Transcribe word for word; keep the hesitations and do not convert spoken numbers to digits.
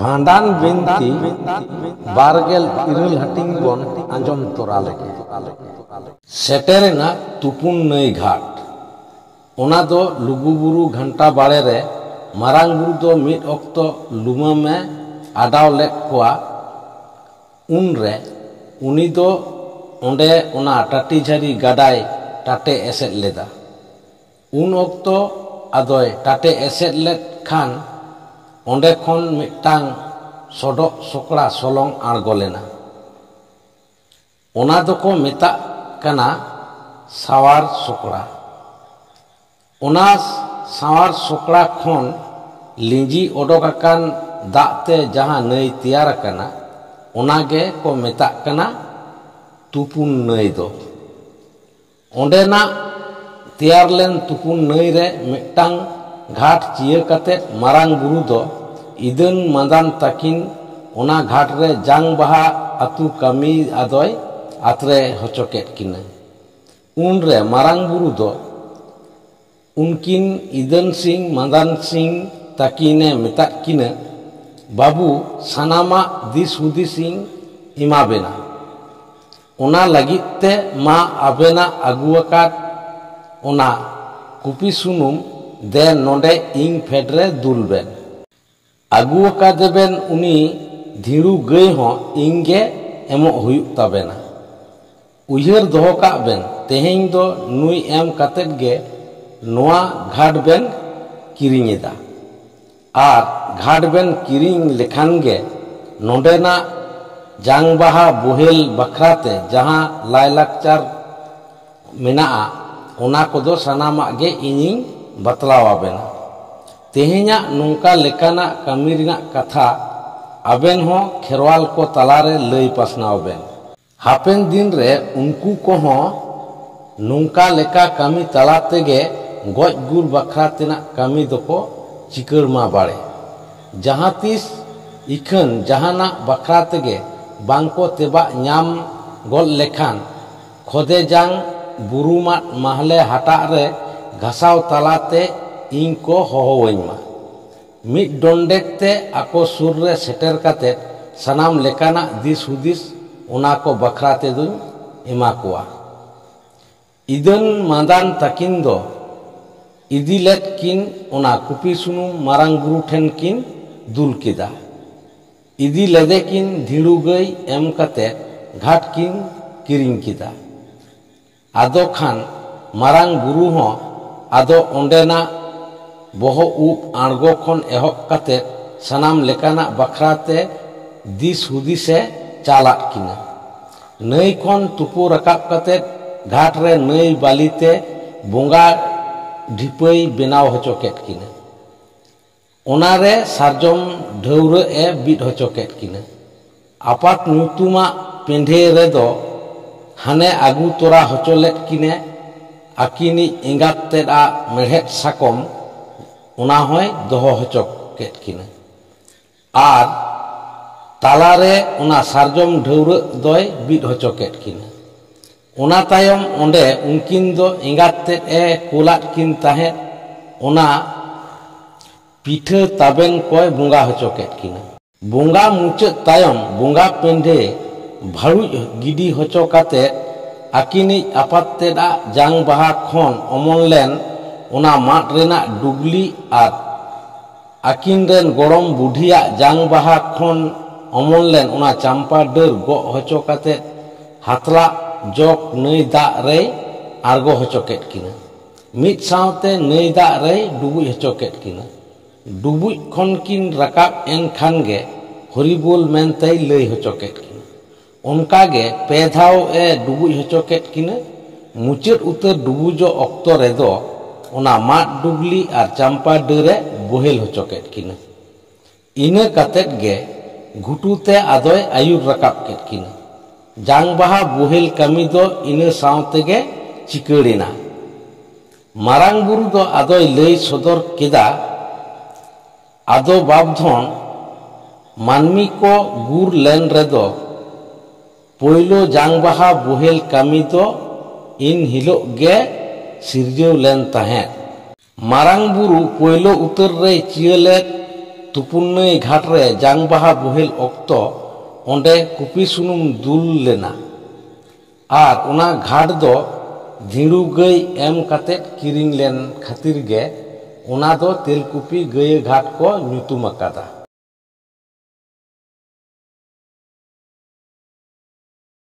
ᱵᱷᱟᱸᱰᱟᱱ ᱵᱤᱱᱛᱤ ᱵᱟᱨᱜᱮᱞ ᱤᱨᱟᱹᱞ ᱦᱟᱹᱴᱤᱧ ᱵᱚᱱ ᱟᱸᱡᱚᱢ ᱛᱚᱨᱟ ᱞᱮᱜᱮ᱾ ᱥᱮᱴᱮᱨᱮᱱᱟ ᱛᱩᱯᱩᱱ ᱱᱟᱹᱭ ᱜᱷᱟᱴ᱾ ᱚᱱᱟ ᱫᱚ ᱞᱩᱜᱩᱵᱩᱨᱩ ᱜᱷᱟᱱᱴᱟ ᱵᱟᱲᱮ ᱨᱮ ᱢᱟᱨᱟᱝ ᱵᱩᱨᱩ ᱫᱚ ᱢᱤᱫ ᱚᱠᱛᱚ ᱞᱩᱢᱟᱹᱢᱮ ᱟᱰᱟᱣ ᱞᱮᱫ ᱠᱚᱣᱟ᱾ ᱩᱱᱨᱮ ᱩᱱᱤ ᱫᱚ ᱚᱸᱰᱮ ᱚᱱᱟ ᱴᱟᱴᱤᱡᱷᱟᱨᱤ ᱜᱟᱰᱟᱭ ᱴᱟᱴᱮ ᱮᱥᱮᱫ ᱞᱮᱫᱟ᱾ ᱩᱱ ᱚᱠᱛᱚ ᱟᱫᱚᱭ ᱴᱟᱴᱮ ᱮᱥᱮᱫ ᱞᱮᱫ ᱠᱷᱟᱱ ᱚᱸᱰᱮ ᱠᱷᱚᱱ ᱢᱤᱫᱴᱟᱝ ᱥᱚᱰᱚᱜ ᱥᱚᱠᱲᱟ ᱥᱚᱞᱚᱝ ᱟᱬᱜᱚ ᱞᱮᱱᱟ᱾ ᱚᱱᱟ ᱫᱚᱠᱚ ᱢᱮᱛᱟᱜ ᱠᱟᱱᱟ ᱥᱟᱶᱟᱨ ᱥᱚᱠᱲᱟ᱾ ᱚᱱᱟ ᱥᱟᱶᱟᱨ ᱥᱚᱠᱲᱟ ᱠᱷᱚᱱ ᱞᱤᱸᱡᱤ ᱚᱰᱚᱠ ᱟᱠᱟᱱ ᱫᱟᱜ ᱛᱮ ᱡᱟᱦᱟᱸ ᱱᱟᱹᱭ ᱛᱮᱭᱟᱨ ᱟᱠᱟᱱᱟ, ᱚᱱᱟ ᱜᱮ ᱠᱚ ᱢᱮᱛᱟᱜ ᱠᱟᱱᱟ ᱛᱩᱯᱩᱱ ᱱᱟᱹᱭ ᱫᱚ᱾ ᱚᱸᱰᱮᱱᱟᱜ ᱛᱮᱭᱟᱨ ᱞᱮᱱ ᱛᱩᱯᱩᱱ ᱱᱟᱹᱭ ᱨᱮ ᱢᱤᱫᱴᱟᱝ ᱜᱷᱟᱴ ᱪᱤᱭᱟᱹ ᱠᱟᱛᱮ ᱢᱟᱨᱟᱝ ᱵᱩᱨᱩ ᱫᱚ ᱤᱫᱟᱹᱱ ᱢᱟᱸᱫᱟᱱ ᱛᱟᱹᱠᱤᱱ ᱚᱱᱟ ᱜᱷᱟᱴ ᱨᱮ ᱡᱟᱝ ᱵᱟᱦᱟ ᱟᱹᱛᱩ ᱠᱟᱹᱢᱤ ᱟᱫᱚᱭ ᱟᱛᱨᱮ ᱦᱚᱪᱚ ᱠᱮᱫ ᱠᱤᱱᱟᱹ᱾ ᱩᱱᱨᱮ ᱢᱟᱨᱟᱝ ᱵᱩᱨᱩ ᱫᱚ ᱩᱱᱠᱤᱱ ᱤᱫᱟᱹᱱ ᱥᱤᱝ ᱢᱟᱸᱫᱟᱱ ᱥᱤᱝ ᱛᱟᱹᱠᱤᱱᱮ ᱢᱮᱛᱟᱫ ᱠᱤᱱᱟᱹ, "ᱵᱟᱹᱵᱩ, ᱥᱟᱱᱟᱢᱟᱜ ᱫᱤᱥ ᱦᱩᱫᱤᱥ ᱤᱧ ᱮᱢᱟ ᱵᱮᱱᱟ᱾ ᱚᱱᱟ ᱞᱟᱹᱜᱤᱫ ᱛᱮ ᱢᱟ ᱟᱵᱮᱱᱟᱜ ᱟᱹᱜᱩ ᱟᱠᱟᱫ ᱚᱱᱟ ᱠᱩᱯᱤ ᱥᱩᱱᱩᱢ ᱫᱮ ᱱᱚᱰᱮ ᱤᱧ ᱯᱷᱮᱰ ᱨᱮ ᱫᱩᱞ ᱵᱮᱱ᱾ ᱟᱹᱜᱩ ᱟᱠᱟᱫᱮ ᱵᱮᱱ ᱩᱱᱤ ᱫᱷᱤᱲᱩ ᱜᱟᱹᱭ ᱦᱚᱸ ᱤᱧ ᱜᱮ ᱮᱢᱚᱜ ᱦᱩᱭᱩᱜ ᱛᱟᱵᱮᱱᱟ᱾ ᱩᱭᱦᱟᱹᱨ ᱫᱚᱦᱚ ᱠᱟᱜ ᱵᱮᱱ, ᱛᱮᱦᱮᱧ ᱫᱚ ᱱᱩᱭ ᱮᱢ ᱠᱟᱛᱮᱫ ᱜᱮ ᱱᱚᱣᱟ ᱜᱷᱟᱴ ᱵᱮᱱ ᱠᱤᱨᱤᱧ ᱮᱫᱟ᱾ ᱟᱨ ᱜᱷᱟᱴ ᱵᱮᱱ ᱠᱤᱨᱤᱧ ᱞᱮᱠᱷᱟᱱ ᱜᱮ ᱱᱚᱰᱮᱱᱟᱜ ᱡᱟᱝ ᱵᱟᱦᱟ ᱵᱳᱦᱮᱞ ᱵᱟᱠᱷᱨᱟ ᱛᱮ ᱡᱟᱦᱟᱸ ᱞᱟᱭᱼᱞᱟᱠᱪᱟᱨ ᱢᱮᱱᱟᱜᱼᱟ, ᱚᱱᱟ ᱠᱚᱫᱚ ᱥᱟᱱᱟᱢᱟᱜ ᱜᱮ ᱤᱧᱤᱧ ᱵᱟᱛᱞᱟᱣ ᱟᱵᱮᱱᱟ᱾ ᱛᱮᱦᱮᱧᱟᱜ ᱱᱚᱝᱠᱟ ᱞᱮᱠᱟᱱᱟᱜ ᱠᱟᱹᱢᱤ ᱨᱮᱱᱟᱜ ᱠᱟᱛᱷᱟ ᱟᱵᱮᱱ ᱦᱚᱸ ᱠᱷᱮᱨᱣᱟᱞ ᱠᱚ ᱛᱟᱞᱟᱨᱮ ᱞᱟᱹᱭ ᱯᱟᱥᱱᱟᱣ ᱵᱮᱱ᱾ ᱦᱟᱯᱮᱱ ᱫᱤᱱ ᱨᱮ ᱩᱱᱠᱩ ᱠᱚᱦᱚᱸ ᱱᱚᱝᱠᱟ ᱞᱮᱠᱟ ᱠᱟᱹᱢᱤ ᱛᱟᱞᱟ ᱛᱮᱜᱮ ᱜᱚᱡ ᱜᱩᱨ ᱵᱟᱠᱷᱨᱟ ᱛᱮᱱᱟᱜ ᱠᱟᱹᱢᱤ ᱫᱚᱠᱚ ᱪᱤᱠᱟᱹᱲ ᱢᱟ ᱵᱟᱲᱮ᱾ ᱡᱟᱦᱟᱸ ᱛᱤᱥ ᱤᱠᱷᱟᱹᱱ ᱡᱟᱦᱟᱱᱟᱜ ᱵᱟᱠᱷᱨᱟ ᱛᱮᱜᱮ ᱵᱟᱝᱠᱚ ᱛᱮᱵᱟᱜ ᱧᱟᱢ ᱜᱚᱫ ᱞᱮᱠᱷᱟᱱ, ᱠᱷᱚᱫᱮ ᱡᱟᱝ ᱵᱩᱨᱩᱢᱟᱫ ᱢᱟᱦᱞᱮ ᱦᱟᱴᱟᱜ ᱨᱮ ᱜᱷᱟᱥᱟᱣ ᱛᱟᱞᱟᱛᱮ ᱤᱧ ᱠᱚ ᱦᱚᱦᱚᱣᱟᱹᱧ ᱢᱟ᱾ ᱢᱤᱫ ᱰᱚᱸᱰᱮᱠ ᱛᱮ ᱟᱠᱚ ᱥᱩᱨ ᱨᱮ ᱥᱮᱴᱮᱨ ᱠᱟᱛᱮ ᱥᱟᱱᱟᱢ ᱞᱮᱠᱟᱱᱟᱜ ᱫᱤᱥ ᱦᱩᱫᱤᱥ ᱚᱱᱟ ᱠᱚ ᱵᱟᱠᱷᱨᱟ ᱛᱮᱫᱩᱧ ᱮᱢᱟ ᱠᱚᱣᱟ᱾ ᱤᱫᱟᱹᱱ ᱢᱟᱸᱫᱟᱱ ᱛᱟᱹᱠᱤᱱ ᱫᱚ ᱤᱫᱤ ᱞᱮᱫ ᱠᱤᱱ ᱚᱱᱟ ᱠᱩᱯᱤ ᱥᱩᱱᱩᱢ ᱢᱟᱨᱟᱝ ᱵᱩᱨᱩ ᱴᱷᱮᱱ ᱠᱤᱱ ᱫᱩᱞ ᱠᱮᱫᱟ᱾ ᱤᱫᱤ ᱞᱮᱫᱮ ᱠᱤᱱ ᱫᱷᱤᱲᱩ ᱜᱟᱹᱭ ᱮᱢ ᱠᱟᱛᱮ ᱜᱷᱟᱴ ᱠᱤᱱ ᱠᱤᱨᱤᱧ ᱠᱮᱫᱟ᱾ ᱟᱫᱚ ᱠᱷᱟᱱ ᱢᱟᱨᱟᱝ ᱵᱩᱨᱩ ᱦᱚᱸ ᱟᱫᱚ ᱚᱸᱰᱮᱱᱟᱜ ᱵᱚᱦᱚᱜ ᱩᱵ ᱟᱬᱜᱚ ᱠᱷᱚᱱ ᱮᱦᱚᱵ ᱠᱟᱛᱮ ᱥᱟᱱᱟᱢ ᱞᱮᱠᱟᱱᱟᱜ ᱵᱟᱠᱷᱨᱟ ᱛᱮ ᱫᱤᱥ ᱦᱩᱫᱤᱥᱮ ᱪᱟᱞᱟᱫ ᱠᱤᱱᱟ᱾ ᱱᱟᱹᱭ ᱠᱷᱚᱱ ᱛᱩᱯᱩ ᱨᱟᱠᱟᱵ ᱠᱟᱛᱮ ᱜᱷᱟᱴ ᱨᱮ ᱱᱟᱹᱭ ᱵᱟᱹᱞᱤ ᱛᱮ ᱵᱚᱸᱜᱟ ᱰᱷᱤᱯᱟᱹᱭ ᱵᱮᱱᱟᱣ ᱦᱚᱪᱚ ᱠᱮᱫ ᱠᱤᱱᱟ᱾ ᱚᱱᱟᱨᱮ ᱥᱟᱨᱡᱚᱢ ᱰᱷᱟᱹᱣᱨᱟᱹᱜ ᱮ ᱵᱤᱫ ᱦᱚᱪᱚ ᱠᱮᱫ ᱠᱤᱱᱟ᱾ ᱟᱯᱟᱛ ᱧᱩᱛᱩᱢᱟᱜ ᱯᱮᱸᱰᱷᱮ ᱨᱮᱫᱚ ᱦᱟᱱᱮ ᱟᱹᱜᱩ ᱛᱚᱨᱟ ᱦᱚᱪᱚ ᱞᱮᱫ ᱠᱤᱱᱮ ᱟᱹᱠᱤᱱᱤᱡ ᱮᱸᱜᱟᱛ ᱛᱮᱫ ᱟᱜ ᱢᱮᱲᱦᱮᱫ ᱥᱟᱠᱚᱢ, ᱚᱱᱟ ᱦᱚᱸᱭ ᱫᱚᱦᱚ ᱦᱚᱪᱚ ᱠᱮᱫ ᱠᱤᱱᱟ᱾ ᱟᱨ ᱛᱟᱞᱟᱨᱮ ᱚᱱᱟ ᱥᱟᱨᱡᱚᱢ ᱰᱷᱟᱹᱣᱨᱟᱹᱜ ᱫᱚᱭ ᱵᱤᱫ ᱦᱚᱪᱚ ᱠᱮᱫ ᱠᱤᱱᱟ᱾ ᱚᱱᱟ ᱛᱟᱭᱚᱢ ᱚᱸᱰᱮ ᱩᱱᱠᱤᱱ ᱫᱚ ᱮᱸᱜᱟᱛ ᱛᱮᱫ ᱮ ᱠᱩᱞᱟᱫ ᱠᱤᱱ ᱛᱟᱦᱮᱸᱫ, ᱚᱱᱟ ᱯᱤᱴᱷᱟᱹ ᱛᱟᱵᱮᱱ ᱠᱚᱭ ᱵᱚᱸᱜᱟ ᱦᱚᱪᱚ ᱠᱮᱫ ᱠᱤᱱᱟ᱾ ᱵᱚᱸᱜᱟ ᱢᱩᱪᱟᱹᱫ ᱛᱟᱭᱚᱢ ᱵᱚᱸᱜᱟ ᱯᱮᱸᱰᱷᱮ ᱵᱷᱟᱹᱲᱩᱡ ᱜᱤᱰᱤ ᱦᱚᱪᱚ ᱠᱟᱛᱮ ᱟᱹᱠᱤᱱᱤᱡ ᱟᱯᱟᱛ ᱛᱮᱫ ᱟᱜ ᱡᱟᱝ ᱵᱟᱦᱟ ᱠᱷᱚᱱ ᱚᱢᱚᱱ ᱞᱮᱱ ᱚᱱᱟ ᱢᱟᱫ ᱨᱮᱱᱟᱜ ᱰᱩᱜᱽᱞᱤ ᱟᱨ ᱟᱹᱠᱤᱱ ᱨᱮᱱ ᱜᱚᱲᱚᱢ ᱵᱩᱰᱷᱤᱭᱟᱜ ᱡᱟᱝ ᱵᱟᱦᱟ ᱠᱷᱚᱱ ᱚᱢᱚᱱ ᱞᱮᱱ ᱚᱱᱟ ᱪᱟᱢᱯᱟ ᱰᱟᱹᱨ ᱜᱚᱜ ᱦᱚᱪᱚ ᱠᱟᱛᱮ ᱦᱟᱛᱞᱟᱜ ᱡᱚᱜ ᱱᱟᱹᱭ ᱫᱟᱜ ᱨᱮᱭ ᱟᱬᱜᱚ ᱦᱚᱪᱚ ᱠᱮᱫ ᱠᱤᱱᱟ᱾ ᱢᱤᱫ ᱥᱟᱶᱛᱮ ᱱᱟᱹᱭ ᱫᱟᱜ ᱨᱮᱭ ᱰᱩᱵᱩᱡ ᱦᱚᱪᱚ ᱠᱮᱫ ᱠᱤᱱᱟ᱾ ᱰᱩᱵᱩᱡ ᱠᱷᱚᱱ ᱠᱤᱱ ᱨᱟᱠᱟᱵ ᱮᱱ ᱠᱷᱟᱱ ᱜᱮ ᱦᱚᱨᱤᱵᱳᱞ ᱢᱮᱱᱛᱮᱭ ᱞᱟᱹᱭ ᱦᱚᱪᱚ ᱠᱮᱫ ᱠᱤᱱᱟ᱾ ᱚᱱᱠᱟ ᱜᱮ ᱯᱮ ᱫᱷᱟᱣ ᱮ ᱰᱩᱵᱩᱡ ᱦᱚᱪᱚ ᱠᱮᱫ ᱠᱤᱱᱟ᱾ ᱢᱩᱪᱟᱹᱫ ᱩᱛᱟᱹᱨ ᱰᱩᱵᱩᱡᱚᱜ ᱚᱠᱛᱚ ᱨᱮᱫᱚ ᱚᱱᱟ ᱢᱟᱫ ᱰᱩᱜᱽᱞᱤ ᱟᱨ ᱪᱟᱢᱯᱟ ᱰᱟᱹᱨ ᱮ ᱵᱳᱦᱮᱞ ᱦᱚᱪᱚ ᱠᱮᱫ ᱠᱤᱱᱟ᱾ ᱤᱱᱟᱹ ᱠᱟᱛᱮᱫ ᱜᱮ ᱜᱷᱩᱴᱩ ᱛᱮ ᱟᱫᱚᱭ ᱟᱹᱭᱩᱨ ᱨᱟᱠᱟᱵ ᱠᱮᱫ ᱠᱤᱱᱟ᱾ ᱡᱟᱝ ᱵᱟᱦᱟ ᱵᱳᱦᱮᱞ ᱠᱟᱹᱢᱤ ᱫᱚ ᱤᱱᱟᱹ ᱥᱟᱶ ᱛᱮᱜᱮ ᱪᱤᱠᱟᱹᱲ ᱮᱱᱟ᱾ ᱢᱟᱨᱟᱝ ᱵᱩᱨᱩ ᱫᱚ ᱟᱫᱚᱭ ᱞᱟᱹᱭ ᱥᱚᱫᱚᱨ ᱠᱮᱫᱟ, ᱟᱫᱚ ᱵᱟᱯᱫᱷᱚᱱ, ᱢᱟᱹᱱᱢᱤ ᱠᱚ ᱜᱩᱨ ᱞᱮᱱ ᱨᱮᱫᱚ ᱯᱳᱭᱞᱳ ᱡᱟᱝ ᱵᱟᱦᱟ ᱵᱳᱦᱮᱞ ᱠᱟᱹᱢᱤ ᱫᱚ ᱤᱱ ᱦᱤᱞᱳᱜ ᱜᱮ ᱥᱤᱨᱡᱟᱹᱣ ᱞᱮᱱ ᱛᱟᱦᱮᱸᱫ᱾ ᱢᱟᱨᱟᱝ ᱵᱩᱨᱩ ᱯᱳᱭᱞᱳ ᱩᱛᱟᱹᱨ ᱨᱮᱭ ᱪᱤᱭᱟᱹ ᱞᱮᱫ ᱛᱩᱯᱩᱱ ᱱᱟᱹᱭ ᱜᱷᱟᱴ ᱨᱮ ᱡᱟᱝ ᱵᱟᱦᱟ ᱵᱳᱦᱮᱞ ᱚᱠᱛᱚ ᱚᱸᱰᱮ ᱠᱩᱯᱤ ᱥᱩᱱᱩᱢ ᱫᱩᱞ ᱞᱮᱱᱟ ᱟᱨ ᱚᱱᱟ ᱜᱷᱟᱴ ᱫᱚ ᱫᱷᱤᱲᱩ ᱜᱟᱹᱭ ᱮᱢ ᱠᱟᱛᱮ ᱠᱤᱨᱤᱧ ᱞᱮᱱ ᱠᱷᱟᱹᱛᱤᱨ ᱜᱮ ᱚᱱᱟ ᱫᱚ ᱛᱮᱞᱠᱩᱯᱤ ᱜᱟᱹᱭᱟᱹ ᱜᱷᱟᱴ ᱠᱚ ᱧᱩᱛᱩᱢ ᱟᱠᱟᱫᱟ᱾